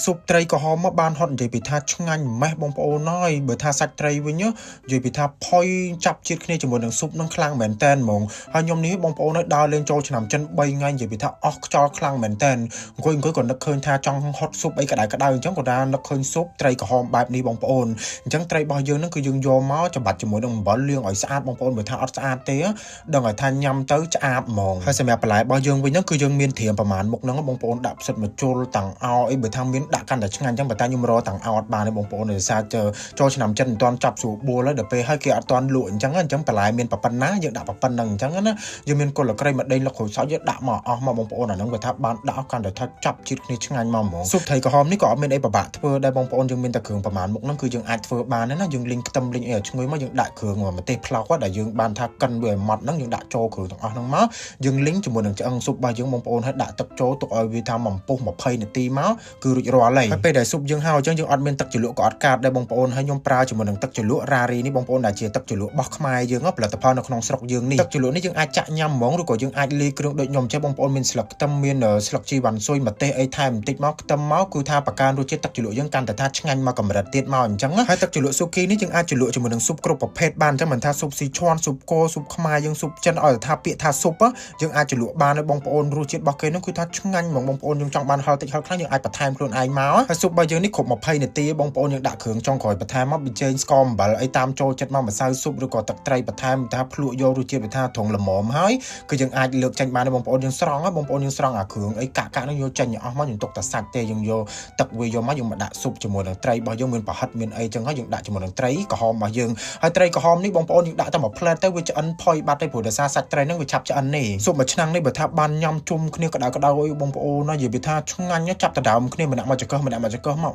ស៊ុបត្រីក្រហមមកបានហត់និយាយពីថាឆ្ងាញ់ម៉េះបងប្អូនហើយបើថាសាច់ត្រីវិញនិយាយពីថាផុយចាប់ជាតិគ្នាជាមួយនឹងស៊ុបនឹងខ្លាំងមែនតែនហ្មងហើយខ្ញុំនេះបងប្អូនហើយដើរលេងចូលឆ្នាំចិន3ថ្ងៃនិយាយពីថាអស់ខ្យល់ខ្លាំងមែនតែនអង្គុយអង្គុយក៏នឹកឃើញថាចង់ហត់ស៊ុបអីក្តៅក្តៅអញ្ចឹងក៏ថានឹកឃើញស៊ុបត្រីក្រហមបែបនេះបងប្អូនអញ្ចឹងត្រីរបស់យើងនឹងគឺយើងយកមកច្បាច់ជាមួយនឹងអំបិលលាងឲ្យស្អាតបងប្អូនបើថាអត់ស្អាតទេដឹងឲ្យថាញ៉ាំទៅឆ្អាបហ្មងហើយសម្រាប់បន្លែរបស់យើងវិញហ្នឹងគឺយើងមានត្រៀមប្រមាណមុខហ្នឹងបងប្អូនដាក់ផ្សិតម្ជុលតាំងអោអីបើថាមានដាក់កាន់តែឆ្ងាញ់អញ្ចឹងបើតែខ្ញុំរកតាំងអោអត់បានទេបងប្អូនដោយសារចូលឆ្នាំចិនមិនទាន់ចាប់ស្រួលបួលហើយដល់ពេលហើយគេអត់ទាន់លក់អញ្ចឹងអញ្ចឹងបន្លែមានប៉ុណ្ណាយើងដាក់ប៉ុណ្ណឹងអញ្ចឹងណាយើងមានគល់ក្រីមកដេញលុកក្រូចសើចយើងដាក់មកអស់មកបងប្អូនអាហ្នឹងគាត់ថាបានដាក់កាន់តែថាចាប់ជាតិគ្នាឆ្ងាញ់មកហ្មងស៊ុបត្រីក្រហមនេះក៏អត់មានអីពិបាកធ្វើដែរបងប្អូនយើងមានតែគ្រឿងប្រមាណមុខហ្នឹងគឺយើងអាចធ្វើបានណាយើងលីងខ្ទឹមលីងអីឲ្យឈ្ងុយមកយើងដាក់គ្រឿងម្ទេសផ្លោកដែលយើងបានថាកិនវាឲ្យម៉ត់ហ្នឹងយើងដាក់ចូលគ្រឿងទាំងអស់ហ្នឹងមកយើងលីងជាមួយនឹងឆ្អឹងស៊ុបរបស់យើងបងប្អូនហើយដាក់ទឹកចូលទុកឲ្យវាថាបំពុះ20នាទីមកគឺរួចរាល់ហើយហើយពេលដែលស៊ុបយើងហើយអញ្ចឹងយើងអត់មានទឹកជ្រលក់ក៏អត់កាត់ដែរបងប្អូនហើយខ្ញុំប្រើជាមួយនឹងទឹកជ្រលក់រ៉ារីនេះបងប្អូនដែលជាទឹកជ្រលក់របស់ខ្មែរយើងផលិតផលនៅក្នុងស្រុកយើងនេះទឹកជ្រលក់នេះយើងអាចចាក់ញ៉ាំហ្មងឬក៏យើងអាចលាយគ្រឿងដូចខ្ញុំចេះបងប្អូនមានស្លឹកខ្ទឹមមានស្លឹកជីវ៉ាន់ស៊ុយម្ទេសអីថែមបន្តិចមកខ្ទឹមមកគឺថាបង្កើនរសជាតិទឹកជ្រលក់យើងកាន់តែថាឆ្ងាញ់មកកម្រិតទៀតមកអញ្ចឹងហើយទឹកជ្រលក់ស៊ូគីនេះយើងអាចជ្រលក់ជាមួយនឹងស៊ុបគ្រប់ប្រភេទបានអញ្ចឹងមិនថាស៊ុបស៊ីឈွန်ស៊ុបគោស៊ុបខ្មែរយើងស៊ុបចិនឲ្យតែថាពាក្យថាស៊ុបយើងអាចជ្រលក់បានហើយបងប្អូនរសជាតិរបស់គេនោះគឺថាឆ្ងាញ់ហ្មងបងប្អូនយើងចង់បានហឹរតិចហឹរខ្លាំងយើងអាចបន្ថែមខ្លួនឯងមកហើយស៊ុបរបស់យើងនេះគ្រប់20នាទីបងប្អូនយើងដាក់គ្រឿងចុងក្រោយបន្ថែមមកប៊ីចេងស្ករអំបិលអីតាមចូលចិត្តមកម្សៅស៊ុបឬក៏ទឹកត្រីបន្ថែមថាភ្លក់យករសជាតិវាថាត្រង់ល្មមហើយគឺយើងអាចលើកចេញបានបងប្អូនយើងស្រង់បងប្អូនយើងស្រង់អាគ្រឿងអីកាក់កាក់នោះយកចេញអស់មកយើងទុកតែសាច់ទេយើងយកទឹកវាយកមកយើងមកដាក់ស៊ុបជាមួយនឹងត្រីរបស់យើងមានប្រហិតមានអីចឹងហើយយើងដាក់ជាមួយនឹងត្រីក្រហមរបស់យើងហើយត្រីក្រហមនេះបងប្អូនយើងដាក់តែមួយផ្លែតទៅវាឆ្អិនផុយបាត់ទេព្រោះដោយសារសាច់ត្រីហ្នឹងវាឆាប់ឆ្អិននេះស៊ុបមួយឆ្នាំងនេះបើថាបានញ៉ាំជុំគ្នាក្តៅក្តៅអីបងប្អូនណានិយាយពីថាឆ្ងាញ់ចាប់ដដើមគ្នាម្នាក់មកចង្កឹះម្នាក់មកចង្កឹះមក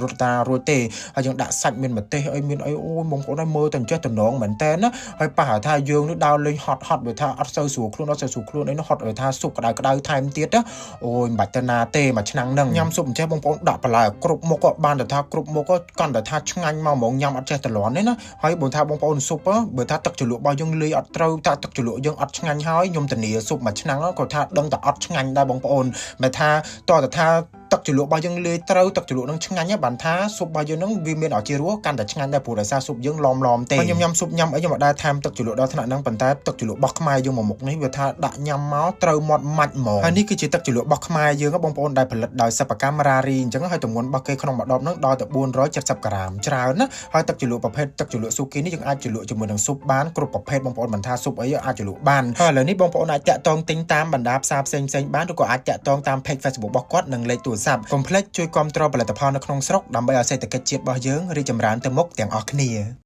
រត់តារួចទេហើយយើងដាក់សាច់មានម្ទេសអីមានអីអូយបងប្អូនឲ្យមើលតែចេះតំណងមែនតើណាហើយប៉ះថាយើងនេះដើរលេងហត់ហត់បើថាអត់សូវស្រួលខ្លួនអត់សូវស្រួលខ្លួនអីនោះហត់ឲ្យថាស៊ុបក្តៅក្តៅថែមទៀតណាអូយមិនបាច់ទៅណាទេមួយឆ្នាំងហ្នឹងញ៉ាំស៊ុបអញ្ចេះបងប្អូនដាក់បន្លែគ្រប់មុខក៏បានតែថាគ្រប់មុខក៏កាន់តែថាឆ្ងាញ់មកហ្មងញ៉ាំអត់ចេះតលន់ទេណាហើយបើថាបងប្អូនស៊ុបបើថាទឹកជ្រលក់របស់យើងលាយអត់ត្រូវថាទឹកជ្រលក់យើងអត់ឆ្ងាញ់ហើយខ្ញុំធានាស៊ុបមួយឆ្នាំងក៏ថាដឹងតែអត់ឆ្ងាញ់ដែរបងប្អូនមិនថាតើតថាទឹកជ្រលក់របស់យើងលាយត្រូវទឹកជ្រលក់នឹងឆ្ងាញ់បានថាស៊ុបរបស់យើងនឹងវាមានឱជារសកាន់តែឆ្ងាញ់ដែរព្រោះដោយសារស៊ុបយើងឡំឡំទេខ្ញុំញ៉ាំស៊ុបញ៉ាំអីខ្ញុំអត់ដែលថែមទឹកជ្រលក់ដល់ថ្នាក់ហ្នឹងប៉ុន្តែទឹកជ្រលក់របស់ខ្មែរយើងមកមុខនេះវាថាដាក់ញ៉ាំមកត្រូវមាត់ម៉ាច់ហ្មងហើយនេះគឺជាទឹកជ្រលក់របស់ខ្មែរយើងបងប្អូនដែលផលិតដោយសិប្បកម្មរ៉ារីអញ្ចឹងហើយទម្ងន់របស់គេក្នុងមួយដបហ្នឹងដល់ទៅ470ក្រាមច្រើនណាហើយទឹកជ្រលក់ប្រភេទទឹកជ្រលក់ស៊ូគីនេះយើងអាចជ្រលក់ជាមួយនឹងស៊ុបបានគ្រប់ប្រភេទបងប្អូនមិនថាស៊ុបអីអាចជ្រលក់បានហើយឥឡូវនេះបងប្អូនអាចតាក់ទងទិញតាមបណ្ដាផ្សារផ្សេងផ្សេងបានឬក៏អាចតាក់ទងតាម page Facebook របស់គាត់និងលេខទូរស័ព្ទកុំភ្លេចជួយគាំទ្រផលិតផលនៅក្នុងស្រុកដើម្បីឲ្យសេដ្ឋកិច្ចជាតិរបស់យើងរីកចម្រើនទៅមុខទាំងអស់គ្នា។